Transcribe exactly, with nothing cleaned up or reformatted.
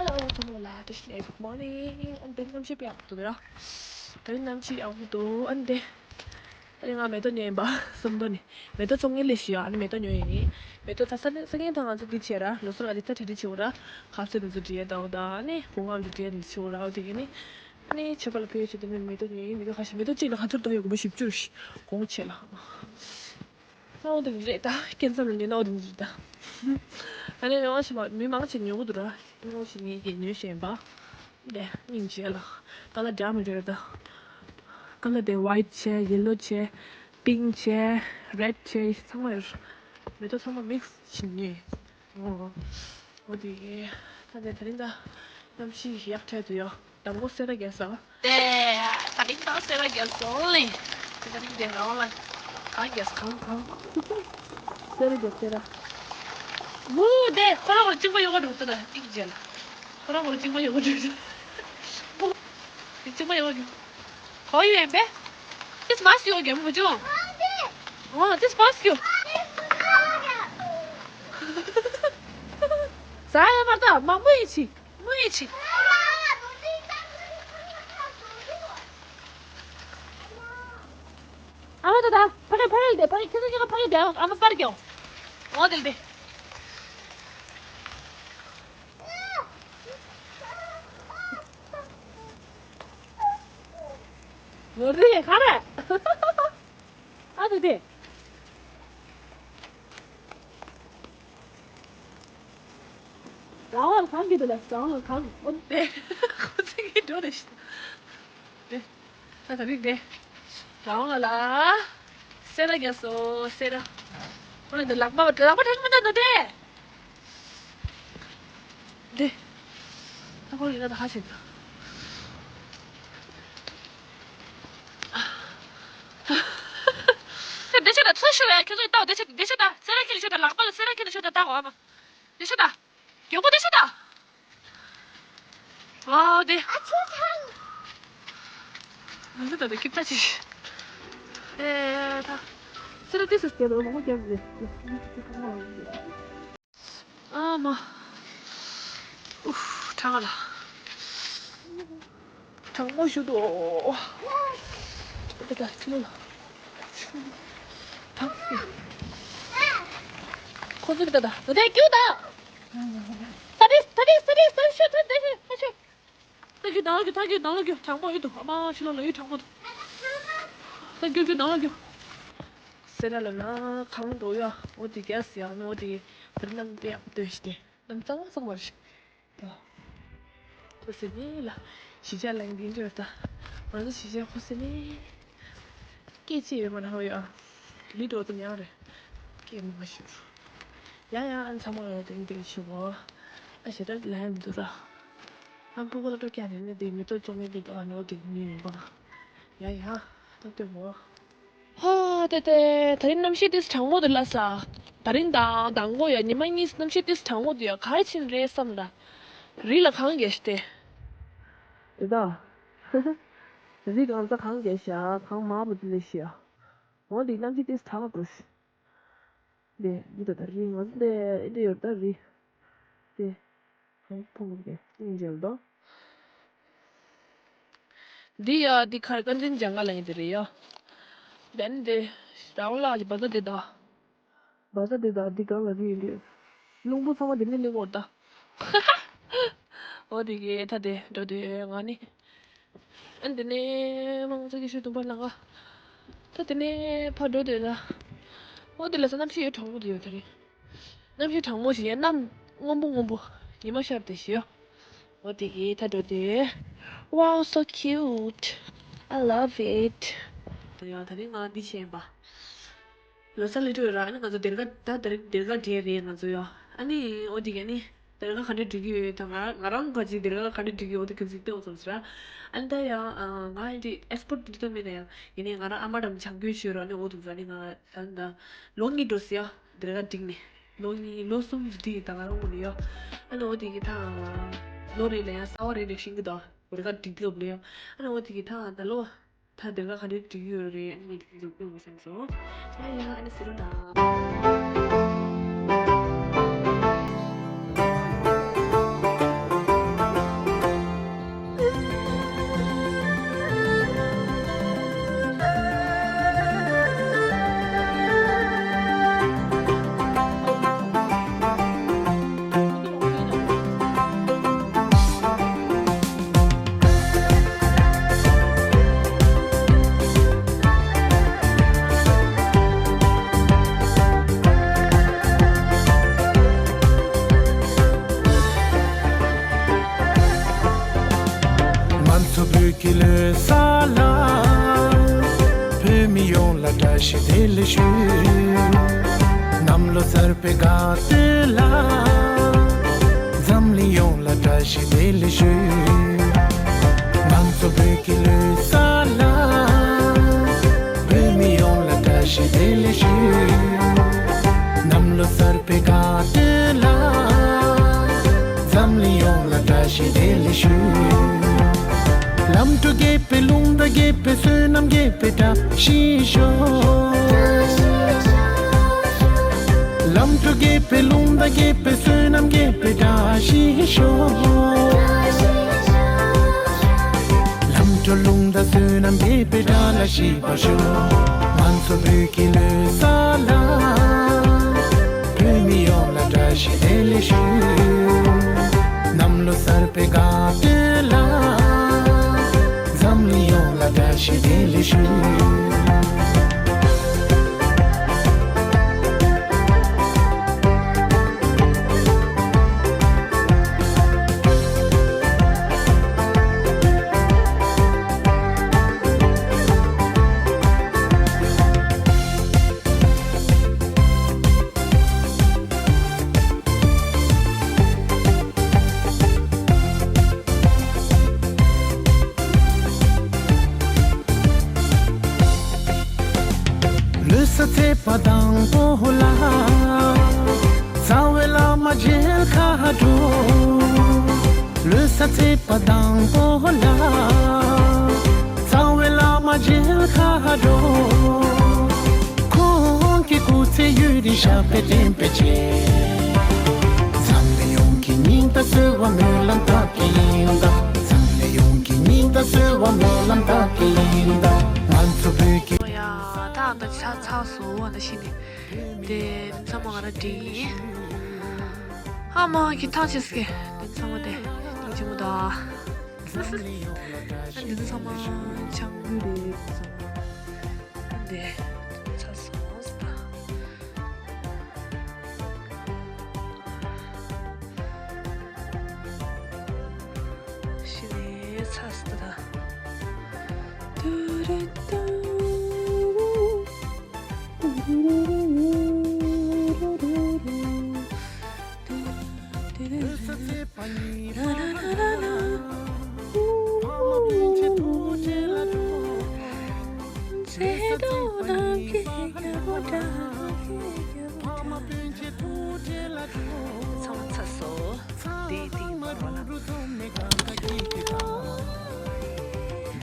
ཨོ་ཚང་མ་ལ་བཀྲ་ཤིས་བདེ་ལེགས། Good morning། ཨ་འདི་གནམ་གཤིས་དཔེ་ཡག་པོ་འདུག་ར། ད་རིང་གནམ་གཤིས་ཡག་པོ་འདུག་ཨ་འདི། ཨ་ནི་ང་མེ་ཏོག་ཉོས་ཡིན་པ། སུམ་མདོ་ནས། མེ་ཏོག་བཙོང་མཁན་ལས་ཞུ་ཨ་ནི་མེ་ཏོག་ཉོས་ཡིན། མེ་ཏོག་ད་ས་ས་ངན་ད་ང་ཚོ་འདི་བྱས་ར། ལོ་སར་ང་འདི་ད་གྲ་སྒྲིག་བྱེད་འོ་ར། ཁ་ཟས་འདི་ཚོ་འབྲི་ཡས་ད་འོ་ད་ཨ་ནི་བུ་ང་འདི་འབྲི་ཡས་འདི་བྱེད་འོ་ར། འོ་དེ་གི་ནི། ཨ་ནི་ཆོས་པ་ལ་ཕེབས་ཡོད་ཆེད་དུ་ནི་མེ་ཏོག་ཉོས་ཡིན། མེ་ཏོག་ཁ་ཤས་མེ་ཏོག་གཅིག་ལ་ཁ་ཐོར་དོ་ཡོད་དགོས་པ་བཞི་བཅུ་རེད། གོང་ཆེ་ལ། ཨོ་དེ་རེད་ད། སྐྱེ་མཚམས་ལ་ཉོས་ན་ཨོ་དེ་རེད་ད། ཨ་ནི་རེ་བ་ཞིག་མ་མི་མང་ཆེ་ཉོ་གི་འདུག་ར། ཨོ་ཞིག་ཉོས་ཀྱི་ཉོས་བཞིན་པ། དེ་སྙིང་རྗེ་ལ། ཀ་ལ་འདྲ་མི་འདྲ་རེད་ད། ཀ་ལ་དེ་white་བྱས། yellow་བྱས། pink་བྱས། red་བྱས། ཚང་མ་ཡོད། མེ་ཏོག་ཚང་མ་mix་བྱས་ཉོས། ཨོ། འོ་དེ། ད་དེ་དེ་རིང་ད་གནམ་གཤིས་ཡག་དྲགས་འདུག་ཡ། མདང་དགོང་སེ་ར་བརྒྱབ་སོང་། དེ་ད་རིང་ད་སེ་ར་བརྒྱབ་སོང་ལེ། དེ་ད་རིང་དེ་རང་ལ་གངས་བརྒྱབ་སོང་། གངས་གངས། སེ་ར་བརྒྱབ་སེ་ར། མུ་དེ་ཁོ་རང་ཁོ་གཅིག་པ་ཡོད་ག་འགྲོ་ད་ད་ཨིག་རྗེ་ལ། ཁོ་རང་ཁོ་གཅིག་པ་ཡོད་ག་འགྲོ་ད། གཅིག་པ་ཡོད་ག་འགྲོ། ཁོ་ཡོད་ཡིན་པས། This must you again, would you? Oh, this must you. ཟ་ཡ་མ་ད་མ་མོ་ཡི་ཆི། མོ་ཡི་ཆི། ཨ་མ་ད་ད་ཕ་གི་ཕ་གི་དེ་ཕ་གི་ཁྱེད་ཚོ་ཁྱེད་ཕ་གི་དེ་ཨ་མ་པར་གྱོ། འོ་དེ་དེ། ངོ་རེ་ག་རེ། ཨ་དེ་དེ། རང་དབང་གང་གི་འདུག་ལ་རང་དབང་གང་། ཨོ་དེ་ཁོ་ཚིག་གི་འགྲོ་རེ་ཞིག་དེ། ད་ད་རིག་དེ། རང་དབང་ལ། སེ་ར་རྒྱ་སོ་སེ་ར། ཁོ་ལ་འདི་ལག་པ་ལག་པ་ཐེངས་མ་ད་ད་དེ། འདི། ད་ཁོ་ཡིན་ན་ད་ཧ་ཤེས་འདུག་ད་བདེ་ཆེ་ད་ཚུར་ཤོག་ཡ། ཁྱོད་ཚོ་ད་བདེ་ཆེ་བདེ་ཆེ་ད་སེ་ར་ཁྱེར་ཤོག་ད་ལག་པ་ལ་སེ་ར་ཁྱེར་ཤོག་ད་ད་འོ་མ་བདེ་ཆེ་ད། མགྱོགས་པོ་བདེ་ཆེ་ད། ཨ་ཚོ་ཐང་། ང་ཚོ་ད་ད་སྐྱིད་པ་ཆེ། ཨེ་ད། སེ་ར་ཏི་སི་སྐྱེ་དོ་མང་པོ་རྒྱབ་རེད། ཨ་མ། ཨུཧ་གྲང་ལ། གྲང་མོ་ཞུ་དོ། ད་ད་ཆུ་ལ། ད། ཁོ་ཚོ་ད་ད་ད་ད་ཀྱུ་ད། ད་དེ་ད་དེ་ད་དེ་ད་ཤོ་ད་དེ་ད་ཤོ། ད་ཀྱུ་ད་ཀྱུ་ད་ཀྱུ་ད་ཀྱུ་གྲང་མོ་ཡོད་དོ། ཨ་མ་ཆུ་ལ་ལ་ཡོད་གྲང་མོ་དོ། ད་ཀྱུ་ཀྱུ་ད་ཀྱུ། སེ་ར་ལ་ན་གང་འགྲོ་ཡ། འོ་དེ་གས་ཡ་ནོ་དེ་བར་སྣང་དེ་ཡག་པོ་སྟོན་ཤི་དེ་ནམ་གཙང་མ་གཙང་མ་རེད། ད། ཁོ་སེ་ནི་ལ་གཞིས་ཆགས་ལ་འདི་འདྲ་ད། ང་ཚོ་གཞིས་ཆགས་ཁོ་སེ་ནི། སྐད་ཅིག་ཡོད་མ་རེད་ཧོ་ཡ། ལི་འགྲོ་དུ་མྱང་རེད། སྐད་མ་ཤོད། ཡ་ཡ་ཨ་ཚང་མ་ལ་དེང་དེང་ཞུ་གོ། ཨ་ཞེ་དྲག་ལ་ཡ་མི་འདུག་ད། ཨ་ཕྲུ་གུ་ལ་སྤྲོ་སྐྱ་དེ་ནི་དེ་མི་ཏོ་ཅོ་མེད་དེ་ཏོ་ཨ་ནོ་དེ་མི་ཡིན་པ། ཡ་ཡ་ད་ལྟོས་གོ། ཧ། ཏེ་ཏེ། ད་རིང་གནམ་གཤིས་ཏིས་གྲང་མོ་འདུག་ལ་ས། ད་རིང་དང་མདང་དགོང་ཡ་ཉི་མ་གཉིས་གནམ་གཤིས་ཏིས་གྲང་མོ་འདུག་ཡ། ག་རེ་ཕྱིན་རེད་བསམ་ད། རི་ལ་གངས་རྒྱག་ཤི་ཏེ། རི་དྭགས། རི་གངས་ས་གངས་རྒྱག་ཤ་གངས་མང་པོ་འདུག་ལེ་ཤི་ཡ། འོ་འདི་གནམ་གཤིས་ཏིས་གྲང་མོ་འདུག་ཤི། འདི་འདི་ད་ད་རི་ང་ཚོ་འདི་འདི་ཡོད་ད་རི། འདི། ཧང་ཕུང་གི་སྙིང་རྗེ་ལ་དོ། འདི་ཡ་འདི་ཁར་བསྟན་འཛིན་ལྗང་ཁ་ལ་ཡིན་དེ་རེད་ཡ། བན་དེ་རང་ལ་གི་བ་ཟ་དེ་ད། བ་ཟ་དེ་ད་འདི་གང་ལ་རི་ཡིན་དེ། རླུང་བུ་ཚང་མ་དེ་ནས་སླེབས་འོར་ད། འོ་དེ་གི་ད་དེ་འགྲོ་དེ་ང་ནི། ཨ་འདི་ནས་མང་ཚོགས་ཀྱི་ཤུལ་དུ་པར་ལང་ག་ད་དེ་ནས་ཕར་འགྲོ་དེ་ད། འོ་དེ་ལ་ས་གནམ་གཤིས་ཡོད་གྲང་མོ་དེ་ཡོད་དེ་རེད། གནམ་གཤིས་གྲང་མོ་ཞིག་ཡིན་ནམ། སྔོན་པོ་སྔོན་པོ། ཉི་མ་ཤར་ཏེ་ཞིག་ཡོད། འོ་དེ་གི་ད་འགྲོ་དེ། Wow, so cute. I love it. ཡང་ད་རིང་ང་འདི་བྱས་ཡིན་པ། ལོ་གསར་ལས་འགྲོ་ཡོད་ར། ཨ་ནི་ང་ཚོ་སྡེར་ཁ་ད་སྡེར་སྡེར་ཁ་སྦྲེལ་རེད་ང་ཚོ་ཡ། ཨ་ནི་འོ་དེ་ག་ནི་སྡེར་ཁ་ག་འདྲ་སྒྲིག་གི་ཡོད་ད། ང་ང་རང་ག་ཅིག་སྡེར་ཁ་ག་འདྲ་སྒྲིག་གི་ཡོད་དེ་ག་ཅིག་ལྟོས་ཙམ་ཟེར་ར། ཨ་ནི་ད་ཡ་ང་ཨེ་འདྲ་ཨེག་སི་པར་ཊི་འདི་ལྟོས་མེད་ན་ཡ། ཡིན་ནའི་ང་རང་ཨ་མ་འགྲམ་སྦྱང་སྐྱོར་ཞུས་ར། ཨ་ནི་འོ་དེ་ཚོ་ཨ་ནི་ང་ད་ད་ལོ་གཉིས་འགྲོ་སི་ཡ་སྡེར་ཁ་སྒྲིག་ནས། ལོ་གཉིས་ལོ་གསུམ་འདི་ད་ང་རང་ངོ་ནས་ཡ། ཨ་ནི་འོ་དེ་གི་ད་ལོ་རེ་ལ་ཡ་གསར་པ་རེ་རེ་ཤིང་གི་ད་སྡེར་ཁ་སྒྲིག་ཐུབ་ལ་ཡ། ཨ་ནི་འོ་དེ་གི་ད་ད་ལོ། ད་སྡེར་ཁ་ག་འདྲ་སྒྲིག་ཡོད་རེད། ཨ་ནི་འདི་ཚོ་སྤུན་མོ་སེམས་སོ། ཡ་ཡ་ཨ་ནི་ཟེར་རོ་ན། བོད་ཀྱི་ལོ་གསར་ལ། བོད་མི་ཡོངས་ལ་བཀྲ་ཤིས་བདེ་ལེགས་ཞུ། གནམ་ལོ་གསར་པའི་དགའ་སྟོན་ལ། འཛམ་གླིང་ཡོངས་ལ་བཀྲ་ཤིས་བདེ་ལེགས་ཞུ། ང་ཚོ་བོད་ཀྱི་ལོ་གསར་ལ། བོད་མི་ཡོངས་ལ་བཀྲ་ཤིས་བདེ་ལེགས་ཞུ། གནམ་ལོ་གསར་པའི་དགའ་སྟོན་ལ། འཛམ་གླིང་ཡོངས་ལ་བཀྲ་ཤིས་བདེ་ལེགས་ཞུ། ལམ་འགྲོ་དགེ་བའི་རླུང་རྟ་དགེ་བའི་བསོད་ནམས་དགེ་བའི་བཀྲ་ཤིས་ཤོག། ལམ་འགྲོ་དགེ་བའི་རླུང་རྟ་དགེ་བའི་བསོད་ནམས་དགེ་བའི་བཀྲ་ཤིས་ཤོག། ལམ་འགྲོ་རླུང་རྟ་བསོད་ནམས་དགེ་བའི་བཀྲ་ལ་ཤིས་པར་ཤོག། ང་ཚོ་བོད་ཀྱི་ལོ་གསར་ལ། བོད་མི་ཡོངས་ལ་བཀྲ་ཤིས་བདེ་ལེགས་ཞུ། གནམ་ལོ་གསར་པའི་དགའ་སྟོན་ལ། འཛམ་གླིང་ཡོངས་ལ་བཀྲ་ཤིས་བདེ་ལེགས་ཞུ། ལོ་གསར་ཚེས་པ་དང་པོ་ལ། རྩ་བའི་བླ་མ་མཇལ་ཁ་འགྲོ། ལོ་གསར་ཚེས་པ་དང་པོ་ལ། རྩ་བའི་བླ་མ་མཇལ་ཁ་འགྲོ། ཁོང་གི་སྐུ་ཚེ་ཡུན་རིང་ཞབས་པད་བརྟན་པའི་ཆེད། འཛམ་གླིང་ཡོངས་ཀྱི་སྙིང་དང་བསོད་པ་སྨོན་ལམ་བཏབ་ཀྱི་ཡིན་ད། འཛམ་གླིང་ཡོངས་ཀྱི་སྙིང་དང་བསོད་པ་སྨོན་ལམ་བཏབ་ཀྱི་ཡིན་ད། ང་ཚོ་བོད་ཀྱི། ཨོ་ཡ། ད་ཨ་ད་ཆ་ཚགས་སོང་ཨ་ད་ཤི་ནི། དེ་ཚང་མ་ང་ར་འགྲིག་ཡིན། ཨ་མ་གི་ཐང་ཆད་སྐད་དེ་ཚང་མ་དེ་སྙིང་རྗེ་མོ་ད། ཨ་འདི་ཚོ་ཚང་མ་ཆང་གི་རེད་ཚང་མ། ཨ་འདི་ཚ་སོང་ས་ད། ཤི་ནི་ཚ་སོང་ད། ཏུ་རུ་ཏུ་རུ། ཚང་མ་ཚ་སོང་། དེ་དེ་མ་རོ་ལ།